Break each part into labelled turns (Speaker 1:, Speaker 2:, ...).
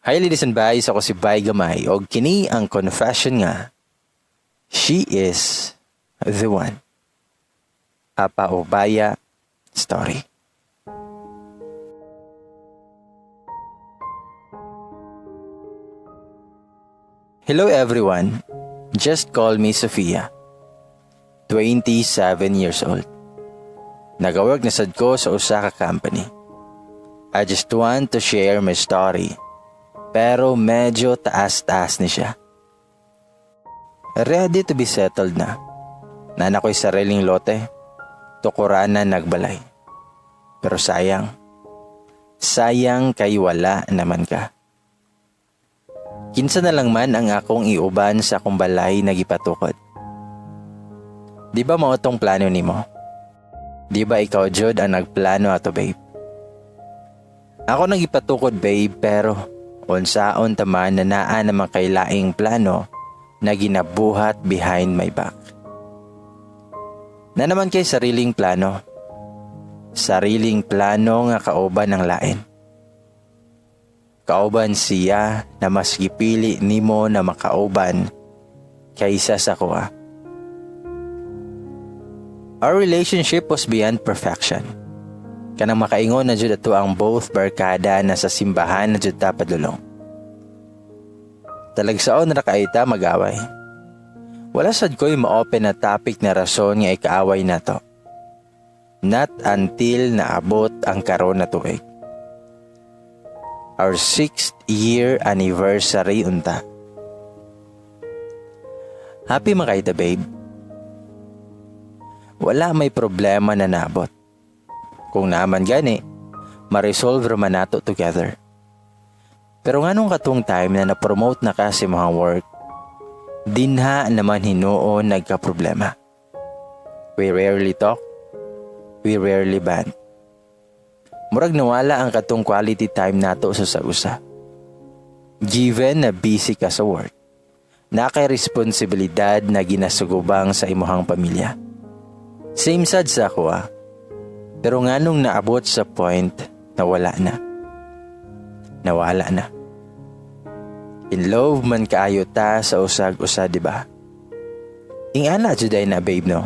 Speaker 1: Hi, ladies and guys, ako si Bay Gamay og kini ang confession nga "She is the One". A paubaya story. Hello, everyone. Just call me Sofia. 27 years old. Nagawork na sad ko sa usa ka company. I just want to share my story, pero medyo taas-taas ni siya. Ready to be settled na. Naa na ko'y sariling lote. Tukuranan nagbalay. Pero sayang. Sayang kay wala naman ka. Kinsa na lang man ang akong iuban sa akong balay na gipatukod? Di ba mao tong plano nimo? Di ba ikaw jud ang nagplano ato, babe? Ako nagipatukod, babe, pero unsaon ta man na naa naman kay laing plano na ginabuhat behind my back. Naa naman kay sariling plano. Sariling plano nga kauban ng lain. Kauban siya na mas gipili nimo na makauban kaysa sa akoa. Our relationship was beyond perfection. Kanang makaingon na jud ato ang both barkada na sa simbahan na jud ta padulong. Talagsaon ra kaayo ta mag-away. Wala sad ko'y ma-open na topic na rason nga ikaaway nato. Not until naabot ang karon na tuig. Our sixth year anniversary unta. Happy man kaayo ta, babe. Wala may problema na naabot. Kung naa man gani, ma-resolve raman nato together. Pero nganong katong time na na-promote na ka sa imong work, dinha naman hinuon nagka-problema. We rarely talk, we rarely bond. Murag nawala ang katong quality time nato sa usag-usa. Given na busy ka sa work, naa kay responsibilidad na ginasugubang sa imuhang pamilya. Same sad sa ako ah. Pero nganong naabot sa point na wala na. Nawala na. In love man kaayo ta sa usag-usa, di ba? Ingana jud na, babe, no?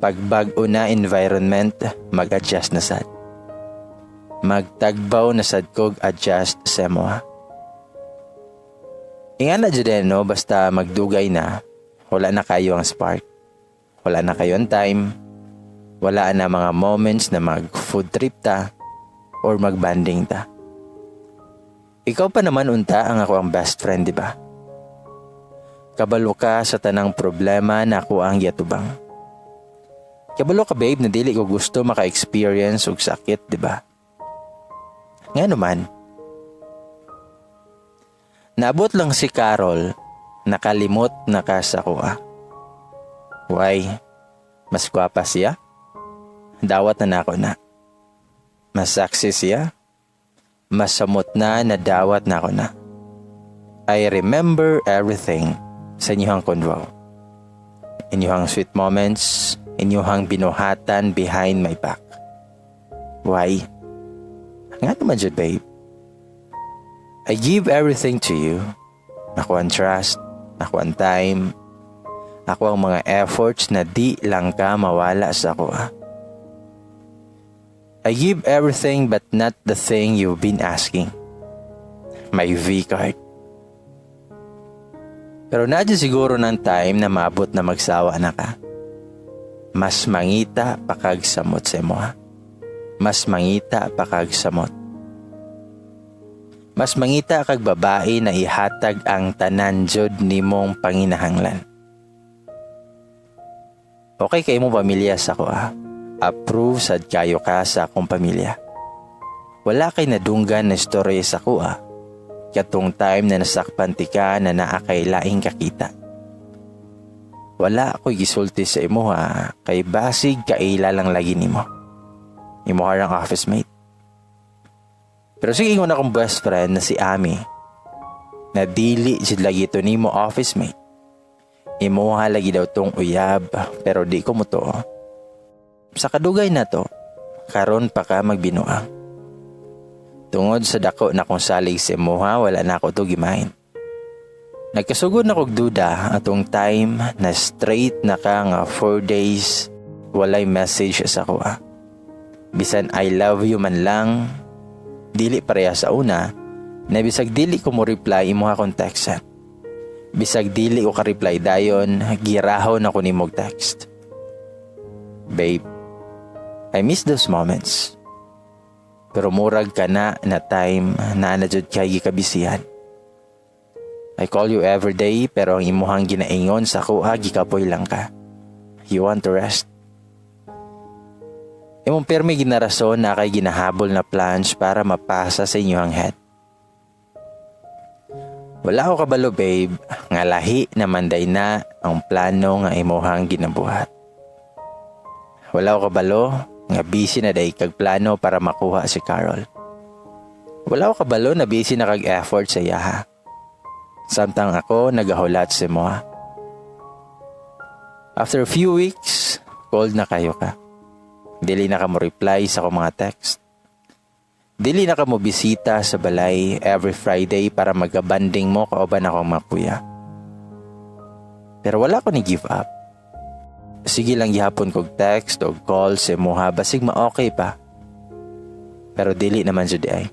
Speaker 1: Pag bag-o na environment, mag-adjust na sad. Magtagbaw na sad kog adjust sa imo ha. Ingana jud no, basta magdugay na, wala na kaayo ang spark. Wala na kaayo ang time. Wala na mga moments na mag food trip ta or mag-bonding ta. Ikaw pa naman unta ang ako ang best friend, di ba? Kabalo ka sa tanang problema na ako ang giatubang. Kabalo ka, babe, na dili ko gusto maka-experience og sakit, di ba? Nga naman. Naabot lang si Carol, nakalimot na ka sa akoa. Why? Mas gwapa siya? Dawat na nako na. Mas sexy siya? Mas samot na nadawat nako na. I remember everything sa inyong convo. Inyong sweet moments, inyong binuhatan behind my back. Why? Nga naman jud, babe. I give everything to you. Ako ang trust, ako ang time, ako ang mga efforts na di lang ka mawala sa ako. Ah. I give everything but not the thing you've been asking. My V-card. Pero naa siguro ng time na maabot na magsawa na ka. Mas mangita pa kag samot sa imo ha. Mas mangita pa kag samot. Mas mangita kag babae na ihatag ang tanan jud nimong panginahanglan. Okay kay mo pamilya sa ko ah. Approve sad kayo ka sa akong pamilya. Wala kay nadunggan na istorya sa ko ah. Katong time na nasakpan ti ka na naa kay laing kakita. Wala ako'y gisulti sa imo ha, kay basig kaila lang lagi nimo. Imo ang office mate. Pero sige, ingon akong best friend na si Ami na dili jud lagi to nimo office mate. Imuha lagi daw tong uyab, pero di ko mo to. Sa kadugay na to, karon pa ka magbinuang. Tungod sa dako na kong salig sa imuha, wala na ako to gi-mind. Nagkasugod na kog duda atong time na straight na ka nga 4 days walay message sa akoa. Bisan "I love you" man lang, dili pareha sa una, na bisag dili ko mo reply, imuha kong text. Bisag dili ko ka-reply dayon, girahaw na ko nimog text. Babe, I miss those moments. Pero murag ka na na time na na jud kay gikabisihan. I call you every day, pero ang imuhang ginaingon sa akoa, gikapoy lang ka. You want to rest. Imong permi ginarason na kay ginahabol na plans para mapasa sa inyong head. Wala ko kabalo, babe, nga lahi naman day na ang plano nga imuhang ginabuhat. Wala ko kabalo nga busy na day kag plano para makuha si Carol. Wala ko kabalo na busy na kag effort sa iyaha. Samtang ako nagahulat sa imoha. After a few weeks, cold na kayo ka. Dili na ka mo reply sa akong mga text. Dili na ka mo bisita sa balay every Friday para magabanding mo kauban akong mga kuya. Pero wala ko ni give up. Sige lang gihapon kog text o call sa imuha basig ma-okay pa. Pero dili naman jud ay.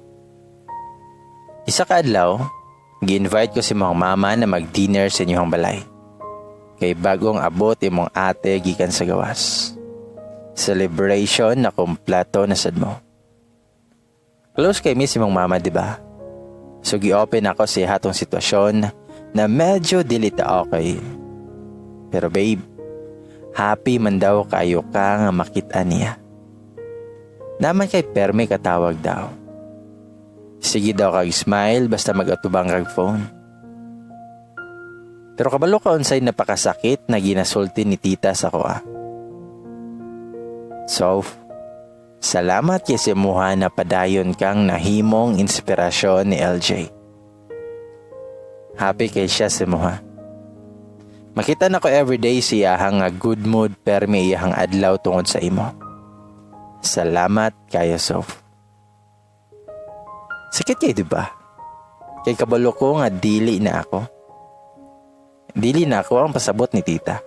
Speaker 1: Isa ka adlaw, gi-invite ko si imong mama na mag-dinner sa inyong balay. Kay bagong abot imong ate gikan sa gawas. Celebration na kompleto na sad mo. Close kay mi sa imong mama, di ba? So gi-open ako sa hatong sitwasyon na medyo dili ta okay. Pero babe, happy man daw kayo ka nga makita niya. Naman kay perme katawag daw. Sige daw kag smile basta mag-atubang kag phone. Pero kabalo ka unsay napakasakit na ginasulti ni tita sa akoa. So, salamat kay sa imuha na padayon kang nahimong inspirasyon ni LJ. Happy kay siya sa imuha. Makita na ko everyday siya nga good mood permi iyahang adlaw tungod sa imo. Salamat kayo, Soph. Sakit kay, di ba? Kay kabalo ko nga dili na ako. Dili na ako ang pasabot ni tita.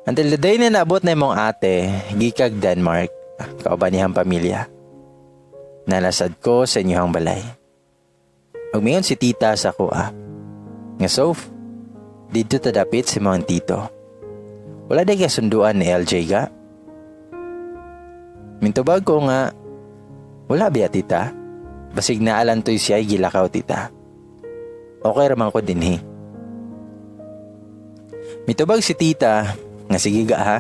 Speaker 1: Until the day na naabot na imong ate, gikag Denmark, kauban niyang pamilya. Nalasad ko sa inyong balay. Ug miingon si tita sa akoa nga, "Soph, didto ta dapit sa imong tito. Wala day kasunduan ni LJ ga?" Mintubag ko nga, "Wala biya, tita. Basig naalan to'y siya gilakaw, tita. Okay raman ko dinhi." Mitubag si tita nga, "Sige ga ha.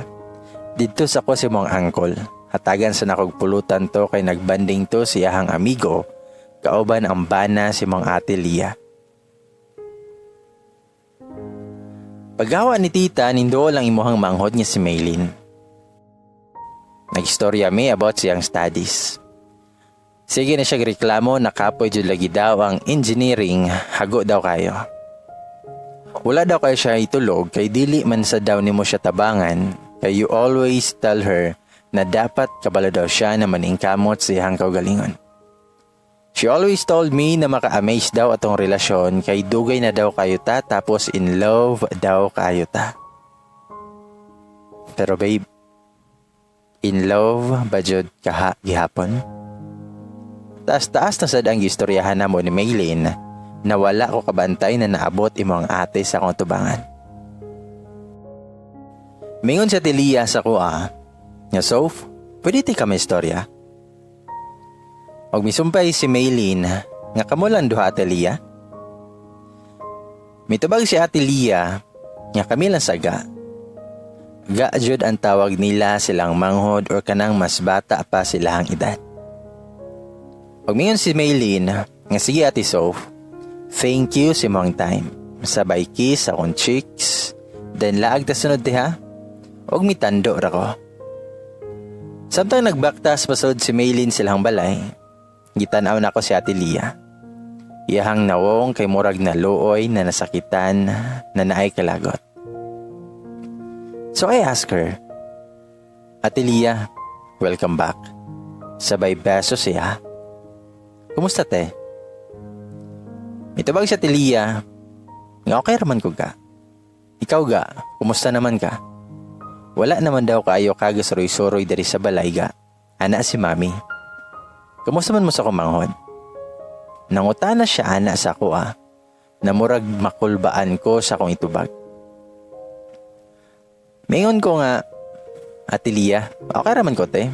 Speaker 1: Didto sa ko sa imong uncle. Hatagan sa nakog pulutan to kay nagbanding to siyahang amigo kauban ang bana si imong ate Lia." Paggawa ni tita, ninduol ang imuhang manghod nga si Maylin. Nagistorya mi about siyang studies. Sige na siya reklamo na kapoy jud lagi daw ang engineering, hago daw kayo. Wala daw kayo siya itulog kay dili man sa daw nimo siya tabangan kay you always tell her na dapat kabalo daw siya na maningkamot sa iyang kaugalingon. She always told me na maka-amaze daw atong relasyon kay dugay na daw kayo ta tapos in love daw kayo ta. Pero babe, in love ba jud kaha gihapon? Taas-taas na sad ang gistoryahan namo ni Maylin na wala ko kabantay na naabot imo ang ate sa akong tubangan. Mingon sa Tilia sa kuha, nga, "Soph, pwede ti kami istorya?" Og misumpay si Maylin nga, "Kamo lang duha, Ate Lia?" Mitubag si Ate Lia nga kami lang sa ga. Ga jud ang tawag nila silang manghod or kanang mas bata pa sila ang edad. Og mingon si Maylin nga, "Sige, Ate Soph, thank you sa imong time. Sabay kiss akong cheeks, then laag ta sunod ti ha. Og mitando ra ko." Samtang nagbaktas pasod si Maylin silang balay, gitanaw na ko si Ate Lia. Iyahang nawong kay murag na luoy na nasakitan na naay kalagot. So I ask her, "Ate Lia, welcome back." Sabay beso siya. Kumusta, te? Mitubag si Ate Lia nga okay raman ko, ga. Ikaw ga, kumusta naman ka? Wala naman daw kaayo kagasuroy-suroy diri sa balay, ga. Ana si Mami. Kumusta man mo sa kumanghod? Nangutana siya ana sa ako ah, na murag makulbaan ko sa akong itubag. Mingon ko nga, "Ate Lia, okay raman ko, te.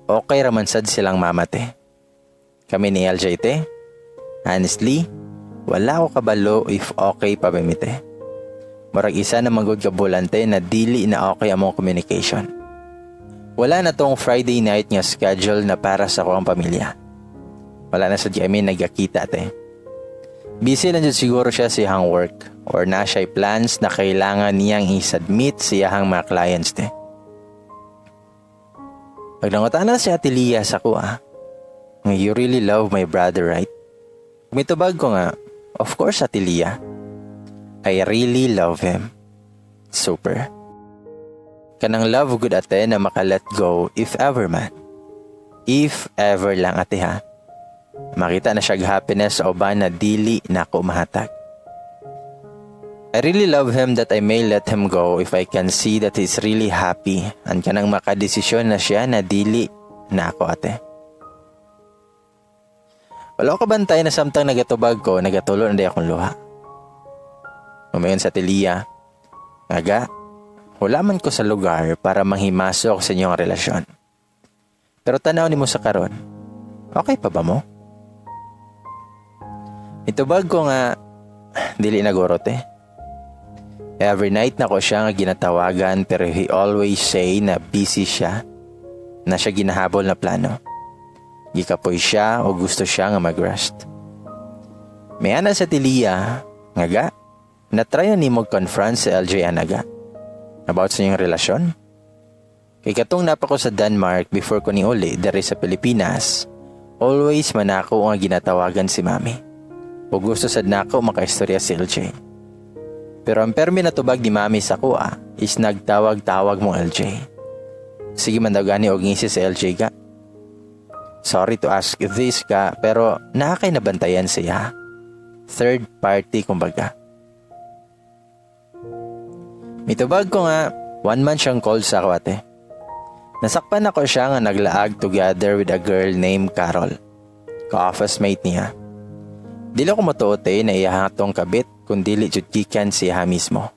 Speaker 1: Okay raman sad silang mama, te. Kami ni LJ, te. Honestly, wala ko kabalo if okay pa ba mi, te. Murag isa na man gud ka bulan, te, na dili na okay among communication. Wala na tong Friday night nga schedule na para sa akong pamilya. Wala na sad kami nagkakita, te. Busy lang jud siguro siya sa iyang work or na siya plans na kailangan niyang i-submit sa iyang mga clients, te." Pag nangutana si Ate Lia sa ko ah, nga, "You really love my brother, right?" Mitubag ko nga, "Of course, Ate Lia. I really love him. Super. Kanang love gud, ate, na maka-let go if ever man. If ever lang, ate, ha. Makita na siya happiness sa uban na dili na ako mahatag. I really love him that I may let him go if I can see that he's really happy and kanang makadesisyon na siya na dili na ako, ate." Wala ko bantay na samtang nagatubag ko, nagatulo na di akong luha. Muingon si Ate Lia, "Aga, wala man ko sa lugar para manghimasok sa inyong relasyon. Pero tanaw nimo sa karon, okay pa ba mo?" Itubag ko nga, "Dili na guro, te. Every night na ko siya nga ginatawagan pero he always say na busy siya, na siya ginahabol na plano. Gikapoy siya o gusto siya nga mag-rest." May ana si Ate Lia nga, "Ga, na-try na nimo confront si LJ ana, ga, about sa inyong relasyon? Kay katong naa pa ko sa Denmark before ko ni uli diri sa Pilipinas, always man ako nga ginatawagan si Mami. O gusto sad nako makaistorya si LJ. Pero ang permi na tubag ni Mami sa kuha is nagtawag-tawag mo LJ. Sige man daw gani og ngisi si LJ, ga. Sorry to ask this ka, pero naa kay nabantayan siya? Third party kumbaga." Mitubag ko nga, "One month siyang call sa ako, ate. Nasakpan ako siya nga naglaag together with a girl named Carol. Ka-office mate niya. Dili ko motuo, te, na iya tong kabit kung dili jud gikan siya mismo.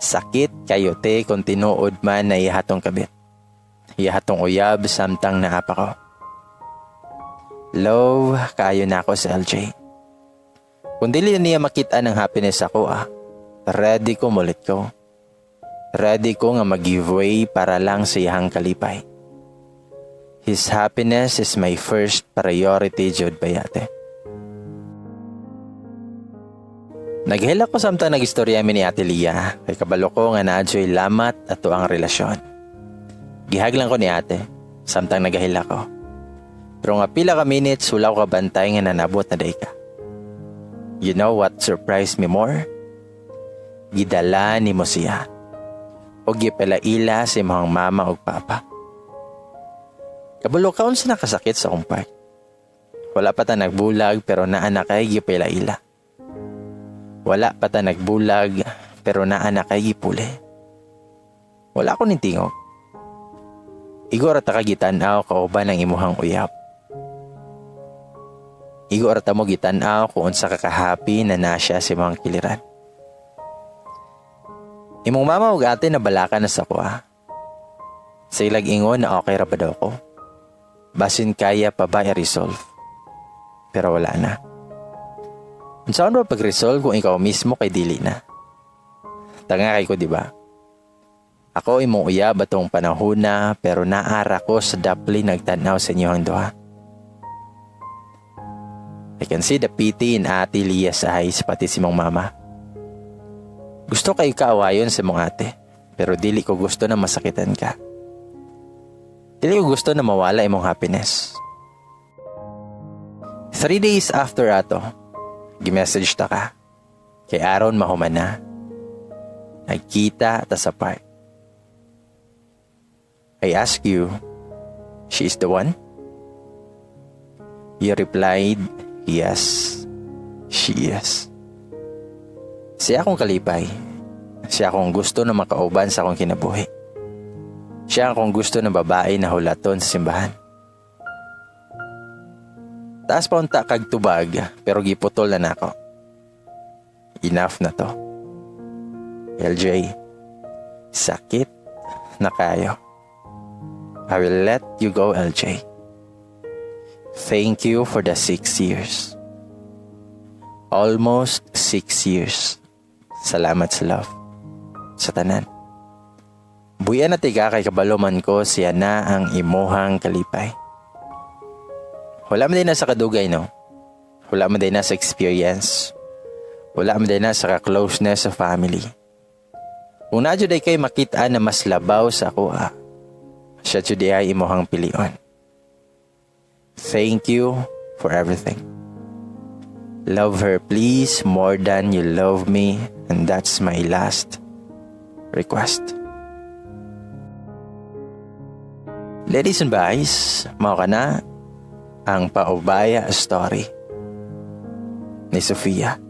Speaker 1: Sakit kayo, te, kung tinuod man na iya tong kabit. Iya tong uyab samtang naa pa ko. Love kayo na ako sa LJ. Kung dili na niya makita ng happiness ako ah, ready ko mulit ko. Ready ko nga mag-give way para lang sa iyang kalipay. His happiness is my first priority jud bay, ate." Naghilak ko samtang nagistorya mi ni Ate Lia kay kabalo ko nga naadyo'y lamat ato ang relasyon. Gi-hug lang ko ni ate samtang nagahilak ko. Pero nga pila ka minutes, wala ko kabantay nga nanabot na day ka. You know what surprised me more? Gidala ni mo siya. O gipalaila sa imong mama ug papa. Kabalo ka unsa nakasakit sa akong part? Wala pa ta nagbulag pero naa na kay gipalaila. Wala pa ta nagbulag pero naa na kay gipuli. Wala ko ning tingog. Igo ra ta ka gitan-aw kauban ang imuhang uyab. Igo ra ta mo gitan-aw kung unsa ka ka-happy na na siya sa imong kiliran. Imong mama ug ate nabalaka na sa kuha. Sa ilag ingon na okay ra ba daw ko. Basin kaya pa ba i-resolve. Pero wala na. Unsaon ba pag-resolve kung ikaw mismo kay dili na? Tanga kay ko, di ba? Ako imong uyab atong panahona pero naara ko sa dapli nagtanaw sa inyong duha. I can see the pity in Ate Lia's eyes, pati si mong mama. Gusto kay kaawayon sa mong ate, pero dili ko gusto na masakitan ka. Dili ko gusto na mawala imong happiness." 3 days after ato, gi-message ta ka. Kay aron mahuman na. Nagkita ta sa park. I ask you, she is the one? You replied, "Yes, she is." Siya akong kalipay. Siya akong gusto na makauban sa akong kinabuhi. Siya akong gusto na babae na hulaton sa simbahan. Taas pa unta kag tubag, pero giputol na nako. Enough na to. LJ, sakit na kaayo. I will let you go, LJ. Thank you for the 6 years. Almost 6 years. Salamat sa love. Sa tanan. Buyan na tiga kay kabalo man ko siya na ang imuhang kalipay. Wala man diay na sa kadugay, no? Wala man diay na sa experience. Wala man diay na sa ka-closeness sa family. Kung naa diay kay makita na mas labaw sa ako, ah, siya jud ay imuhang pilion. Thank you for everything. Love her, please, more than you love me, and that's my last request. Ladies and guys, mao kana ang paubaya story ni Sofia.